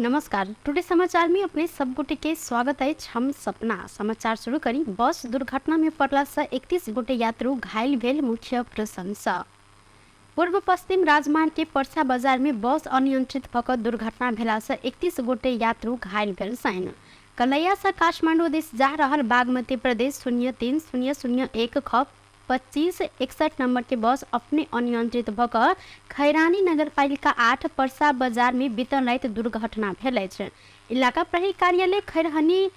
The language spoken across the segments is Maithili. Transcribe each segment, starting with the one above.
नमस्कार, टुडे समाचार में अपने सब गोटे के स्वागत अछि। हम सपना समाचार शुरू करी। बस दुर्घटना में पड़ला से 31 गोटे यात्रु घायल भेल मुख्य प्रशंसा। पूर्व पश्चिम राजमार्ग के परसा बाजार में बस अनियंत्रित भऽ कऽ दुर्घटना भेला से 31 गोटे यात्रु घायल भेल छनि। कलैया से काठमांडू दिस जा रहल बागमती प्रदेश 03 0 0 1 ख 25 61 नंबर के बस अपने अनियंत्रित भऽ कऽ खैरानी नगरपालिका 8 परसा बाजार में बीतल राति दुर्घटना भेल अछि। इलाका प्रहरी कार्यालय खैरहनी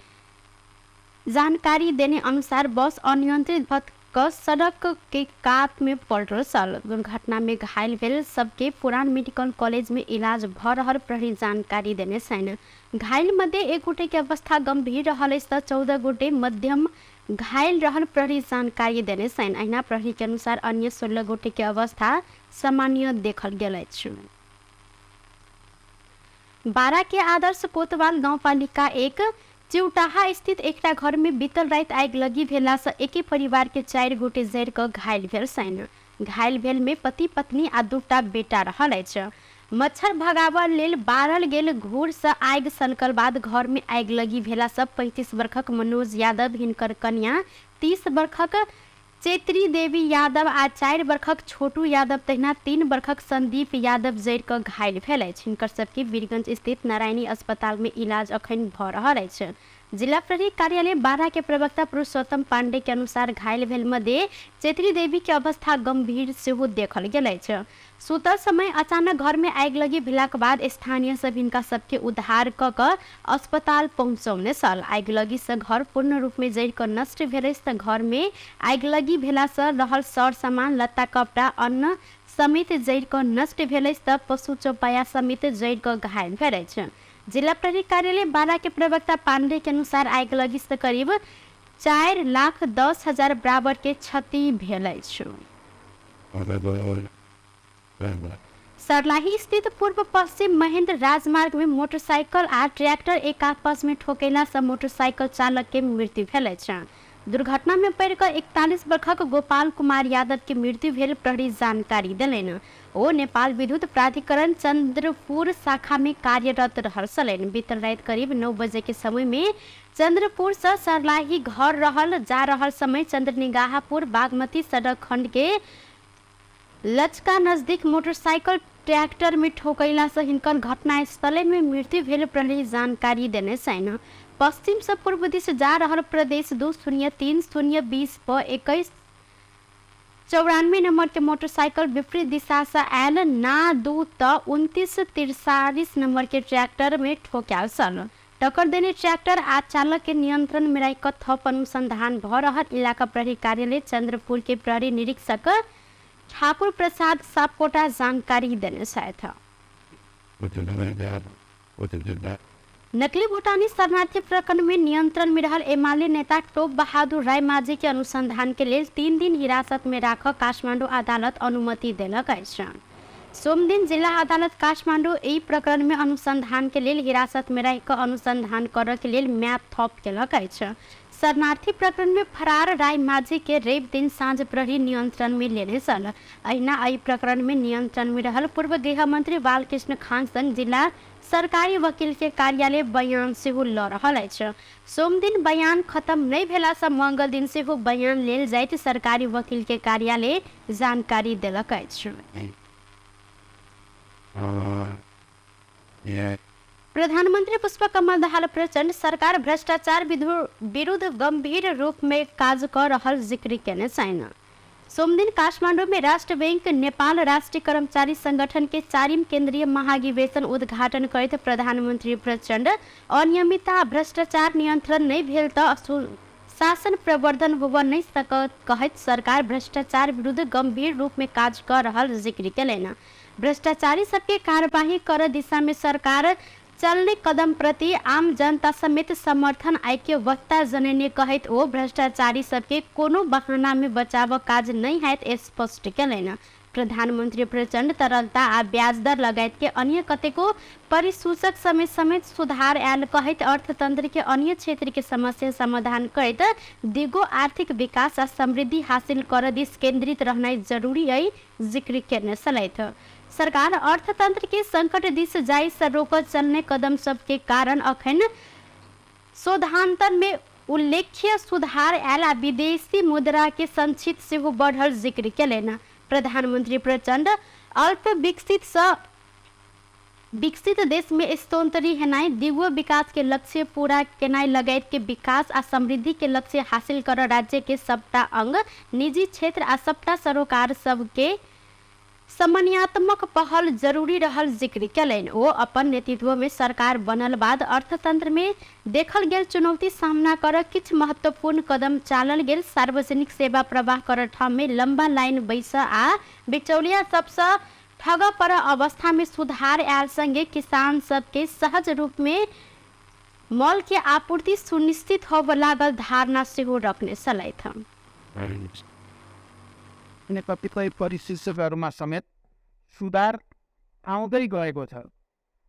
जानकारी देने अनुसार बस अनियंत्रित भऽ कऽ सड़क के कात में पलटल छल। दुर्घटना में घायल भेल सबके पुरान मेडिकल कॉलेज में इलाज भऽ रहल प्रहरी जानकारी देने छनि। घायल मध्ये एक गोटे के अवस्था गंभीर रहल अछि तऽ 14 गोटे मध्यम घायल रहल प्रहरी जानकारी देने छनि। अहिना प्रहरी के अनुसार अन्य 16 गोटे के अवस्था सामान्य देखल गेल अछि। बारा के आदर्श कोतवाल गाउँपालिका 1 चिउटाहा स्थित एकटा घर में बीतल राति आगि लगी भेला से एके परिवार के 4 गोटे जरि कऽ घायल भेल छनि। घायल भेल में पति पत्नी आ 2टा बेटा रहल अछि। मच्छर भगाबऽ लेल बारल गेल घूर से आगि सनकल बाद घर में आगि लगी भेला से 35 वर्षक मनोज यादव, हिनकर कन्या 30 वर्षक चैत्री देवी यादव आ 4 वर्षक छोटू यादव तहिना 3 वर्षक संदीप यादव जरि कऽ घायल भेल अछि। हिनकर सबके वीरगंज स्थित नारायणी अस्पताल में इलाज अखन भऽ रहल अछि। जिला प्रहरी कार्यालय बारा के प्रवक्ता पुरुषोत्तम पांडे के अनुसार घायल भेल मध्ये चैत्री देवी के अवस्था गंभीर सेहो देखल गेल अछि। सुतल समय अचानक घर में आगि लगी भेलाक बाद स्थानीय सब हिनका सबके उद्धार कऽ कऽ अस्पताल पहुँचौने छल। आगि लगी से घर पूर्ण रूप में जरि कऽ नष्ट भेल अछि तऽ घर में आगि लगी भेला से रहल सर सामान, लत्ता कपड़ा, अन्न समेत जरि कऽ नष्ट भेल अछि तऽ पशु चौपाया समेत जरि कऽ घायल भेल अछि। जिला प्रहरी कार्यालय बारा के प्रवक्ता पांडे के अनुसार आगि लगी से करीब 4,10,000 बराबर के क्षति भेल अछि। सरलाही स्थित पूर्व पश्चिम महेंद्र राजमार्ग में मोटरसाइकिल आ ट्रैक्टर एक आपस में ठोकेला से मोटरसाइकिल चालक के मृत्यु भेल अछि। दुर्घटना में पड़ि कऽ 41 वर्षक गोपाल कुमार यादव के मृत्यु भेल प्रहरी जानकारी देलनि। ओ नेपाल विद्युत प्राधिकरण चंद्रपुर शाखा में कार्यरत रहल छलनि। बीतल राति करीब 9 बजे के समय में चंद्रपुर से सरलाही घर रहल जा रहल समय चंद्रनिगाहपुर बागमती सड़क खंड के लचका नजदीक मोटरसाइकिल ट्रैक्टर में ठोकैला से हिनकर घटनास्थले में मृत्यु भेल प्रहरी जानकारी देने छनि। पश्चिम से पूर्व दिस जा रहल प्रदेश 2 0 3 0 20 प 21 94 नंबर के मोटरसाइकिल विपरीत दिशा से आयल ना 2 त 29 43 नंबर के ट्रैक्टर में ठोकायल छल। टक्कर देने ट्रैक्टर आ चालक के नियंत्रण में राखि कऽ थप अनुसंधान भऽ रहल इलाका प्रहरी कार्यालय चंद्रपुर के प्रहरी निरीक्षक ठाकुर प्रसाद सापकोटा जानकारी देने छथि। नकली भूटानी शरणार्थी प्रकरण में नियंत्रण में रहल एमाले नेता टोप बहादुर राय माझी के अनुसंधान के लेल 3 दिन हिरासत में राख काठमांडू अदालत अनुमति देलक अछि। सोमदिन जिला अदालत काठमांडू एहि प्रकरण में अनुसंधान के लेल हिरासत में राखि कऽ अनुसंधान करऽ के लेल म्याद थप केलक अछि। शरणार्थी प्रकरण में फरार राय माझी के रवि दिन साँझ प्रहरी नियंत्रण में लेने छल। अहिना एहि प्रकरण में नियंत्रण में रहल पूर्व गृहमंत्री बालकृष्ण खान संग जिला सरकारी वकील के कार्यालय बयान सेहो लऽ रहल अछि। सोमदिन बयान खत्म नहि भेला सँ मंगल दिन सेहो बयान लेल जाइत सरकारी वकील के कार्यालय जानकारी देलक अछि। प्रधानमंत्री पुष्प कमल दाहाल प्रचण्ड सरकार भ्रष्टाचार विरुद्ध गंभीर रूप में काज कऽ रहल जिक्र केने छनि। सोमदिन काठमांडू में राष्ट्र बैंक नेपाल राष्ट्रीय कर्मचारी संगठन के 4 केंद्रीय महाधिवेशन उद्घाटन करैत प्रधानमंत्री प्रचण्ड अनियमितता भ्रष्टाचार नियंत्रण नहीं भेल तऽ शासन प्रवर्धन होबऽ नहीं सकत कहैत सरकार भ्रष्टाचार विरुद्ध गंभीर रूप में काज कऽ रहल जिक्र केलनि। भ्रष्टाचारी सबके कार्यवाही करऽ दिशा में सरकार चलने कदम प्रति आम जनता समेत समर्थन ऐक्य वक्ता जनैने कहैत ओ भ्रष्टाचारी सबके कोनो बहाना में बचाव काज नहीं हैत स्पष्ट केलनि। प्रधानमंत्री प्रचण्ड तरलता आ ब्याज दर लगायत के अन्य कतेको परिसूचक समेत समेत सुधार आयल कहैत अर्थतंत्र के अन्य क्षेत्र के समस्या समाधान करैत दिगो आर्थिक विकास आ समृद्धि हासिल कर दिस केंद्रित रहनाइ जरूरी अइ जिक्र केने छलथि। सरकार अर्थतंत्र के संकट दिस जाय से रोकऽ चलने कदम सबके कारण अखन शोधांतर में उल्लेख्य सुधार आयल आ विदेशी मुद्रा के संचित सेहो बढ़ल जिक्र केलनि। प्रधानमंत्री प्रचण्ड अल्प विकसित सँ विकसित देश में स्तोन्तरी हेनाइ, दिगो विकास के लक्ष्य पूरा केनाइ लगायत के विकास आ समृद्धि के लक्ष्य हासिल कर राज्य के सबटा अंग, निजी क्षेत्र आ सबटा सरोकार सबके समन्वयात्मक पहल जरूरी रहल जिक्र केलनि। ओ अपन नेतृत्व में सरकार बनल बाद अर्थतंत्र में देखल गेल चुनौती सामना कर किछु महत्वपूर्ण कदम चालल गेल, सार्वजनिक सेवा प्रवाह कर ठाम में लंबा लाइन बैस आ बिचौलिया सबसँ ठग पर अवस्था में सुधार आयल संगे किसान सबके सहज रूप में मल के आपूर्ति सुनिश्चित होबऽ लागल धारणा सेहो रखने छलथि। अनि कतिपय परिशिष्टहरूमा समेत सुधार आउँदै गएको छ।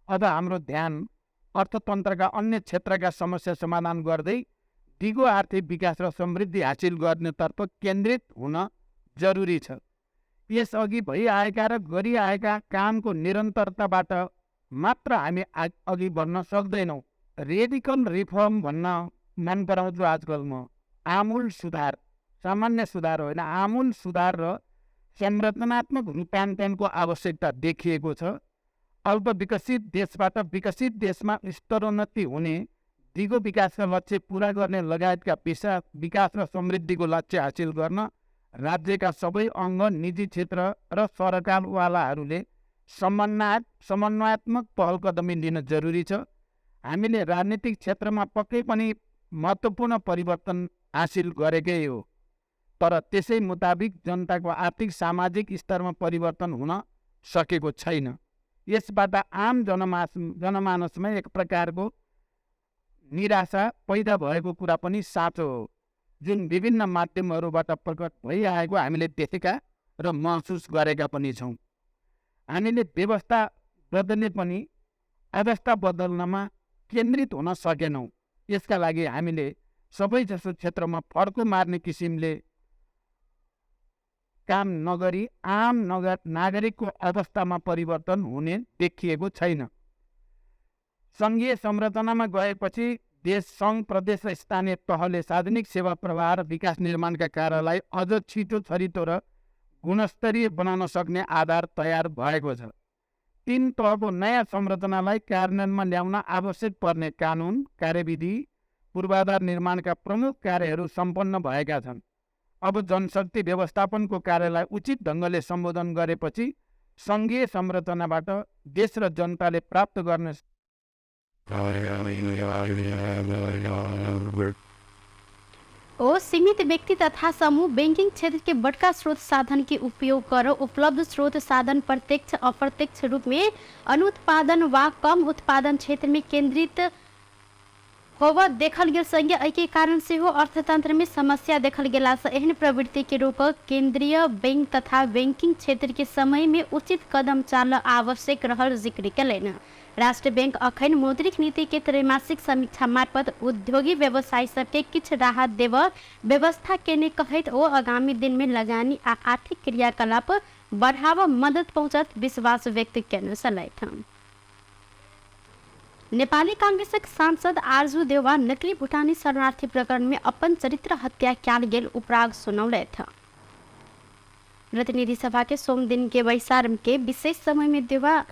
अझ हाम्रो ध्यान अर्थतन्त्रका अन्य क्षेत्रका समस्या समाधान गर्दै दिगो आर्थिक विकास र समृद्धि हासिल गर्नेतर्फ केन्द्रित हुन जरुरी छ। यसअघि भइआएका र गरिआएका कामको निरन्तरताबाट मात्र हामी अघि बढ्न सक्दैनौँ। रेडिकल रिफर्म भन्न मन पराउँछु आजकल म। आमूल सुधार, सामान्य सुधार होइन, आमूल सुधार र संरचनात्मक रूपान्तरणको आवश्यकता देखिएको छ। अल्प विकसित देशबाट विकसित देशमा स्तरोन्नति हुने, दिगो विकासका लक्ष्य पुरा गर्ने लगायतका विकास र समृद्धिको लक्ष्य हासिल गर्न राज्यका सबै अङ्ग, निजी क्षेत्र र सरकारवालाहरूले समन्वयात्मक पहल कदमी लिन जरुरी छ। हामीले राजनीतिक क्षेत्रमा पक्कै पनि महत्त्वपूर्ण परिवर्तन हासिल गरेकै हो, तर त्यसै मुताबिक जनताको आर्थिक सामाजिक स्तरमा परिवर्तन हुन सकेको छैन। यसबाट आम जनमानसमा एक प्रकारको निराशा पैदा भएको कुरा पनि साँचो हो, जुन विभिन्न माध्यमहरूबाट प्रकट भइआएको हामीले देखेका र महसुस गरेका पनि छौँ। हामीले व्यवस्था बदले पनि अवस्था बदल्नमा केन्द्रित हुन सकेनौँ। यसका लागि हामीले सबैजसो क्षेत्रमा फड्को मार्ने किसिमले काम नगरी आम नागरिकको अवस्थामा परिवर्तन हुने देखिएको छैन। सङ्घीय संरचनामा गएपछि देश, सङ्घ, प्रदेश र स्थानीय तहले सार्वजनिक सेवा प्रवाह र विकास निर्माणका कार्यलाई अझ छिटो, छरितो र गुणस्तरीय बनाउन सक्ने आधार तयार भएको छ। तीन तहको नयाँ संरचनालाई कार्यान्वयनमा ल्याउन आवश्यक पर्ने कानुन, कार्यविधि, पूर्वाधार निर्माणका प्रमुख कार्यहरू सम्पन्न भएका छन्। अब जनशक्ति व्यवस्थापनको कार्यलाई उचित ढङ्गले सम्बोधन गरेपछि सङ्घीय संरचनाबाट देश र जनताले प्राप्त गर्ने ओ सीमित व्यक्ति तथा समूह बैंकिंग क्षेत्र के बड़का स्रोत साधन के उपयोग कर उपलब्ध स्रोत साधन प्रत्यक्ष अप्रत्यक्ष रूप में अनुत्पादन वा कम उत्पादन क्षेत्र में केंद्रित होब देखल गेल संगे एहि के कारण सेहो अर्थतंत्र में समस्या देखल गेला से एहन प्रवृत्ति के रोक केंद्रीय बैंक तथा बैंकिंग क्षेत्र के समय में उचित कदम चाल आवश्यक रहल जिक्र केलनि। राष्ट्र बैंक अखन मौद्रिक नीति के त्रैमासिक समीक्षा मार्फत उद्योगी व्यवसायी सबके किछु राहत देव व्यवस्था केने कहैत ओ आगामी दिन में लगानी आ आर्थिक क्रियाकलाप बढ़ावा मदद पहुँचत विश्वास व्यक्त केने छलथि। नेपाली कांग्रेसक सांसद आरजू देउवा नकली भूटानी शरणार्थी प्रकरण में अपन चरित्र हत्या कयल गेल उपराग सुनौलथि। प्रतिनिधि सभा के सोम दिन के बैसार के विशेष समय में देउवा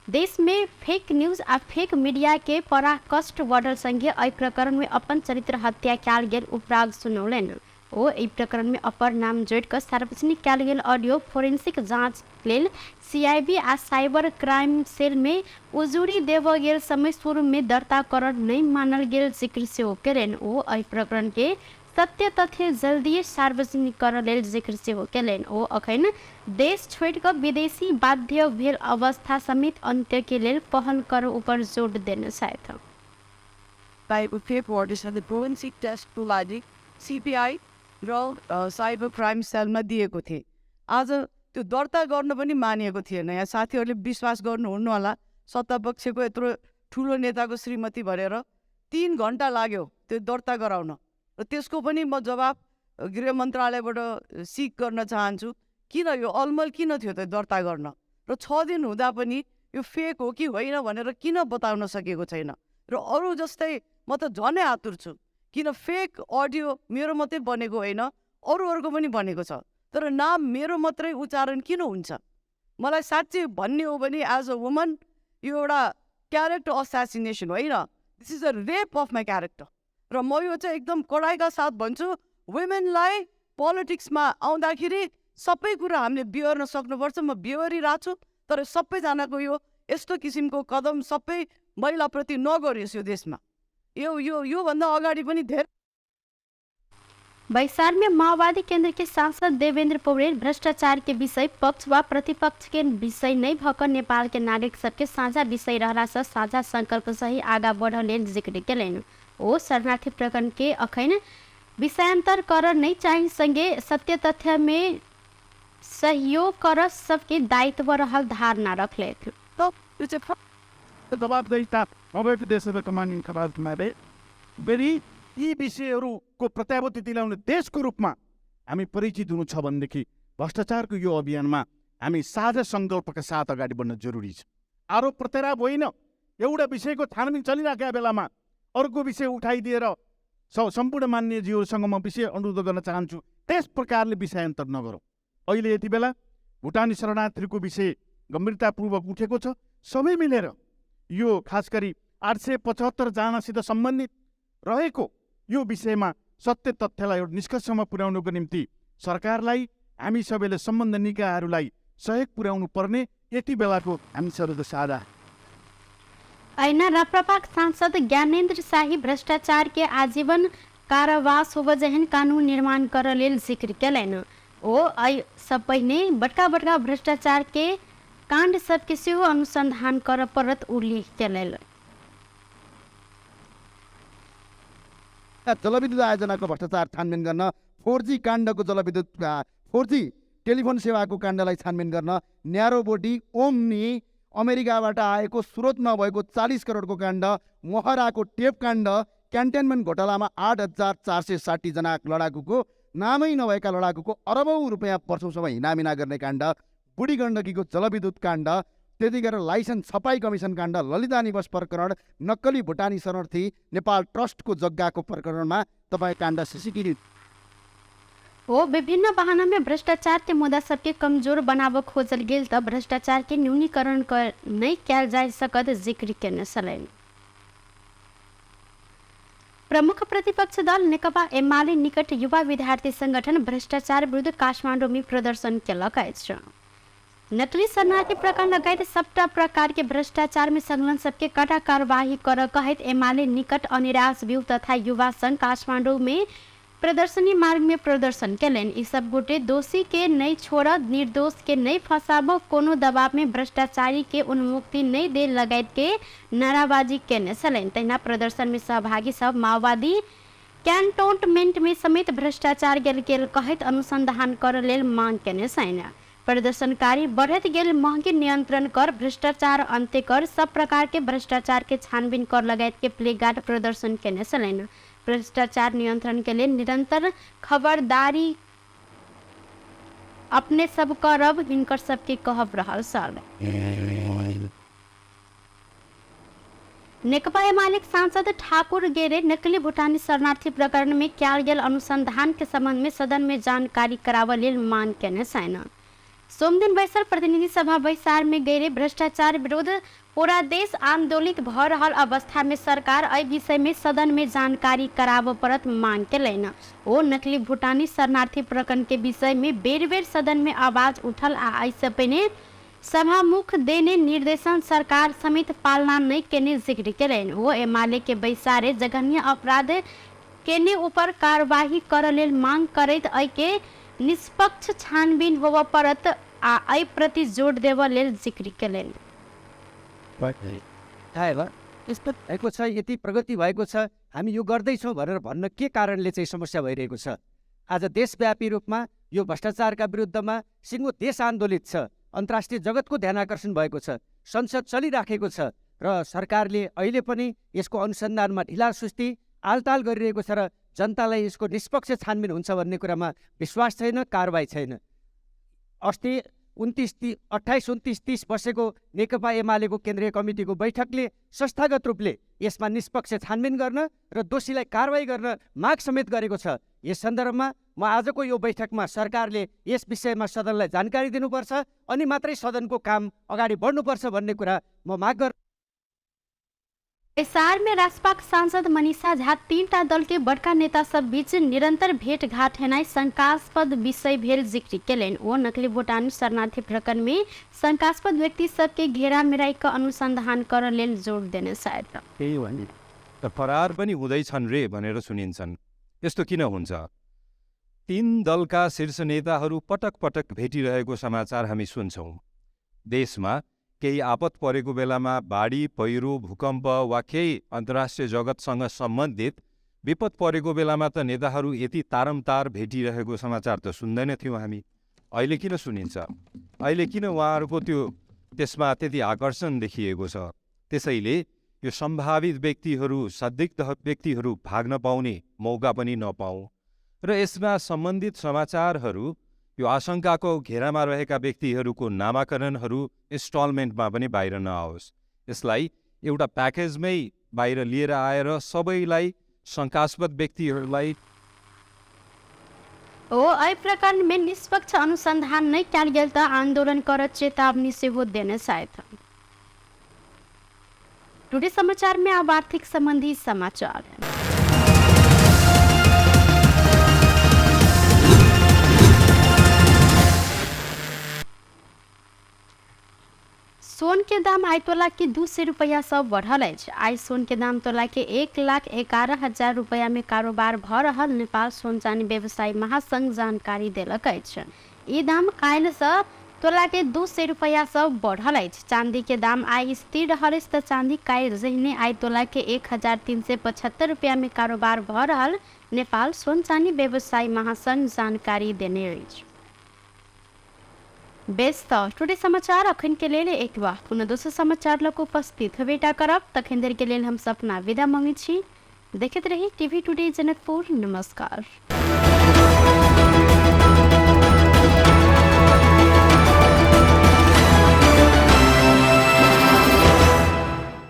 देश में फेक न्यूज आ फेक मीडिया के पराकष्ट बढ़ल संगे एहि प्रकरण में अपन चरित्र हत्या कयल गेल उपराग सुनौलनि। ओ एहि प्रकरण में अपर नाम जोड़ि कऽ सार्वजनिक कयल गेल ऑडियो फोरेंसिक जांच लेल सीआईबी आ साइबर क्राइम सेल में उजुरी देबऽ गेल समय शुरू में दर्ता करल नहि मानल गेल जिक्र सेहो केलनि। ओ एहि प्रकरण के सत्य तथ्य जल्दिए सार्वजनिक करऽ लेल जिक्र सेहो केलनि। ओ अखन देश छोड़ि कऽ विदेशी बाध्य भेल अवस्था समेत अन्त्य के लेल पहल करऽ ऊपर जोड़ देने छथि। सिपिआई र साइबर क्राइम सेलमा दिएको थिएँ। आज त्यो दर्ता गर्न पनि मानिएको थिएन। यहाँ साथीहरूले विश्वास गर्नुहुन्न होला, सत्तापक्षको यत्रो ठुलो नेताको श्रीमती भनेर 3 घन्टा लाग्यो त्यो दर्ता गराउन। र त्यसको पनि म जवाब गृह मन्त्रालयबाट सिक गर्न चाहन्छु, किन यो अलमल किन थियो त्यो दर्ता गर्न? र र 6 दिन हुँदा पनि यो फेक हो कि होइन भनेर किन बताउन सकेको छैन? र अरू जस्तै म त झनै आतुर छु, किन फेक अडियो मेरो मात्रै बनेको होइन, अरूहरूको पनि बनेको छ, तर नाम मेरो मात्रै उच्चारण किन हुन्छ? मलाई साँच्चै भन्ने हो भने एज अ वुमन यो एउटा क्यारेक्टर असासिनेसन होइन, this is a rape of my character. र म यो चाहिँ एकदम कडाइका साथ भन्छु, वुमेनलाई पोलिटिक्समा आउँदाखेरि सबै कुरा हामीले बिहोर्न सक्नुपर्छ। म बिहोरिरहेको छु, तर सबैजनाको यो यस्तो किसिमको कदम सबै महिलाप्रति नगरियोस् यो देशमा। यो यो योभन्दा अगाडि पनि धेरै। बैसार में माओवादी केंद्र के सांसद देवेंद्र पौडेल भ्रष्टाचार के विषय पक्ष व प्रतिपक्ष के विषय नहीं भकर नेपाल के नागरिक सबके साझा विषय रहला से साझा संकल्प सही आगा बढ़ लेल जिक्र केलनि। ओ शरणार्थी प्रकरण के अखन विषयांतर कर नहीं चाही, संगे सत्य तथ्य में सहयोग कर सबके दायित्व रहल धारणा रखले। जवाबदेहिता नभएको देशहरूको मानिने फेरि यी विषयहरूको प्रत्याभूति दिलाउने देशको रूपमा हामी परिचित हुनु छ भनेदेखि भ्रष्टाचारको यो अभियानमा हामी साझा सङ्कल्पका साथ अगाडि बढ्न जरुरी छ। आरोप प्रत्यारोप होइन, एउटा विषयको छानबिन चलिरहेका बेलामा अर्को विषय उठाइदिएर सम्पूर्ण मान्यजीहरूसँग म विषय अनुरोध गर्न चाहन्छु, त्यस प्रकारले विषयान्तर नगरौँ। अहिले यति बेला भुटानी शरणार्थीको विषय गम्भीरतापूर्वक उठेको छ। सबै मिलेर यो खास गरी 875 जनासित सम्बन्धित रहेको यो विषयमा सत्य तथ्यलाई एउटा निष्कर्षमा पुर्याउनुको निम्ति सरकारलाई हामी सबैले सम्बन्ध निकायहरूलाई सहयोग पुर्याउनु पर्ने यति बेलाको हामी सबैको साझा। ऐना राप्रपाक सांसद ज्ञानेन्द्र शाही भ्रष्टाचार के आजीवन कारावास होब जेहन कानून निर्माण कर लेल जिक्र केलनि। ओ एहि सब पहिने बड़का बड़का भ्रष्टाचार के कांड सबके सेहो अनुसंधान कर पड़त उल्लेख केलनि। जलविद्युत आयोजनाको भ्रष्टाचार छानबिन गर्न, 4G काण्डको जलविद्युत 4G telephone सेवाको काण्डलाई छानबिन गर्न, न्यारो बोटी ओम्नी अमेरिकाबाट आएको स्रोत नभएको 40 करोडको काण्ड, मोहराको टेप काण्ड, क्यान्टोनमेन्ट घोटालामा 8,460 जना लडाकुको नामै नभएका लडाकुको अरबौँ रुपियाँ वर्षौँसम्म हिनामिना गर्ने काण्ड, बुढी गण्डकीको जलविद्युत काण्ड, त्यतिखेर लाइसेन्स छपाई कमिसन काण्ड, ललिता निवास प्रकरण, नक्कली भुटानी शरणार्थी नेपाल ट्रस्टको जग्गाको प्रकरणमा तपाईँ काण्ड सिसिटिभी हो। विभिन्न बहाना में भ्रष्टाचार के मुद्दा सबके कमजोर बनाव खोजल गेल त भ्रष्टाचार के न्यूनीकरण नहीं कयल जा सकत जिक्र केने छलनि। प्रमुख प्रतिपक्ष दल नेकपा एमाले निकट युवा विद्यार्थी संगठन भ्रष्टाचार विरुद्ध काठमाडौँ में प्रदर्शन केलक अछि। नकली शरणार्थी प्रकरण लगायत सबटा प्रकार के भ्रष्टाचार में संलग्न सबके कड़ा कार्यवाही कर कहैत एमाले निकट अनिराज व्यूह तथा युवा संघ काठमाडौँ में प्रदर्शनी मार्ग में प्रदर्शन केलनि। ई सब गोटे दोषी के नहीं छोड़, निर्दोष के नहीं फंसाब, कोनो दबाव में भ्रष्टाचारी के उन्मुक्ति नहीं दे लगायत के नाराबाजी केने छलनि। तहिना प्रदर्शन में सहभागी सब माओवादी कैंटोनमेंट में समेत भ्रष्टाचार गेल गेल कहैत अनुसंधान कर लेल मांग केने छलनि। प्रदर्शनकारी बढ़ैत गेल महंगी नियंत्रण कर, भ्रष्टाचार अंत्य कर, सब प्रकार के भ्रष्टाचार के छानबीन कर लगायत के प्लेगार्ड प्रदर्शन केने छलनि। भ्रष्टाचार नियंत्रण के लिए निरंतर खबरदारी अपने सब करब हिनकर सबके कहब रहल छल। नेकपा एमाले सांसद ठाकुर गेरे नकली भूटानी शरणार्थी प्रकरण में कयल गेल अनुसंधान के संबंध में सदन में जानकारी कराबऽ लेल मांग केने छनि। सोमदिन बैसल प्रतिनिधि सभा बैसार में गए भ्रष्टाचार विरुद्ध पूरा देश आंदोलित भ रहल अवस्था में सरकार एहि विषय में सदन में जानकारी कराबऽ पड़त मांग केलनि। ओ नकली भूटानी शरणार्थी प्रकरण के विषय में बेर बेर सदन में आवाज उठल आ एहिसँ पहिने सभामुख देने निर्देशन सरकार समेत पालना नहीं केने जिक्र केलनि। ओ एमाले के बैसारे जघन्य अपराध केने ऊपर कार्यवाही कर लेल मांग करैत एहि के निष्पक्ष छानबीन होबऽ पड़त आ एहि प्रति जोड़ देबऽ लेल जिक्र केलनि। यस्तो भएको छ, यति प्रगति भएको छ, हामी यो गर्दैछौँ भनेर भन्न के कारणले चाहिँ समस्या भइरहेको छ? आज देशव्यापी रूपमा यो भ्रष्टाचारका विरुद्धमा सिङ्गो देश आन्दोलित छ, अन्तर्राष्ट्रिय जगतको ध्यान आकर्षण भएको छ, संसद चलिराखेको छ र सरकारले अहिले पनि यसको अनुसन्धानमा ढिलासुस्ती आलताल गरिरहेको छ र जनतालाई यसको निष्पक्ष छानबिन हुन्छ भन्ने कुरामा विश्वास छैन, कारवाही छैन। अस्ति 29 30 28 29 30 बसेको नेकपा एमालेको केन्द्रीय कमिटीको बैठकले संस्थागत रूपले यसमा निष्पक्ष छानबिन गर्न र दोषीलाई कारवाही गर्न माग समेत गरेको छ। यस सन्दर्भमा म आजको यो बैठकमा सरकारले यस विषयमा सदनलाई जानकारी दिनुपर्छ अनि मात्रै सदनको काम अगाडि बढ्नुपर्छ भन्ने कुरा म माग गर्छु। एसआर में राजपाक सांसद मनीषा झा 3टा दल के बड़का नेता सब बीच निरंतर भेटघाट हेनाइ शंकास्पद विषय भेल जिक्र केलनि। ओ नकली भूटानी शरणार्थी प्रकरण में शंकास्पद व्यक्ति सबके घेरा में राखि कऽ अनुसंधान करऽ लेल जोड़ देने छथि। त्यही हो नि। त फरार पनि हुँदैछन् रे भनेर सुनिन्छन्। यस्तो किन हुन्छ? 3 दलका शीर्ष नेताहरू पटक पटक भेटिरहेको समाचार हामी सुन्छौँ। देशमा केही आपत परेको बेलामा बाढी, पहिरो, भूकम्प वा केही अन्तर्राष्ट्रिय जगतसँग सम्बन्धित विपद परेको बेलामा त नेताहरू यति तारमतार भेटिरहेको समाचार त सुन्दैनथ्यौँ हामी। अहिले किन सुनिन्छ? अहिले किन उहाँहरूको त्यो त्यसमा त्यति आकर्षण देखिएको छ? त्यसैले यो सम्भावित व्यक्तिहरू, संदिग्ध व्यक्तिहरू भाग्न पाउने मौका पनि नपाऊँ र यसमा सम्बन्धित समाचारहरू, यो आशंकाको घेरामा रहेका व्यक्तिहरूको नामाकरणहरू इन्स्टलमेन्टमा पनि बाहिर नआओस्। यसलाई एउटा प्याकेजमै बाहिर लिएर आएर सबैलाई, शङ्कास्पद व्यक्तिहरूलाई ओ एहि प्रकरण में निष्पक्ष अनुसंधान नहि कयल गेल तऽ आंदोलन करऽ चेतावनी सेहो देने छथि। टुडे समाचार में अब आर्थिक संबंधी समाचार। सोन के दाम आइ तोला के 200 रुपया सब बढ़ल अछि। आइ सोन के दाम तोला के 1,11,000 रुपया में कारोबार भऽ रहल नेपाल सोन चानी व्यवसायी महासंघ जानकारी देलक अछि। ई दाम काल्हि सँ तोला के 200 रुपया सब बढ़ल अछि। चांदी के दाम आइ स्थिर रहल अछि तऽ चांदी काल्हि जहिने आइ तोला के 1,375 रुपया में कारोबार भऽ रहल नेपाल सोन चानी व्यवसायी महासंघ जानकारी देने अछि। बेस तऽ टुडे समाचार अखन के लेल एतबा। पुनः दोसर समाचार लऽ कऽ उपस्थित हेबेटा करब। तखन देर के लेल हम सपना विदा मंगै छी। देखैत रही टीवी टुडे जनकपुर। नमस्कार।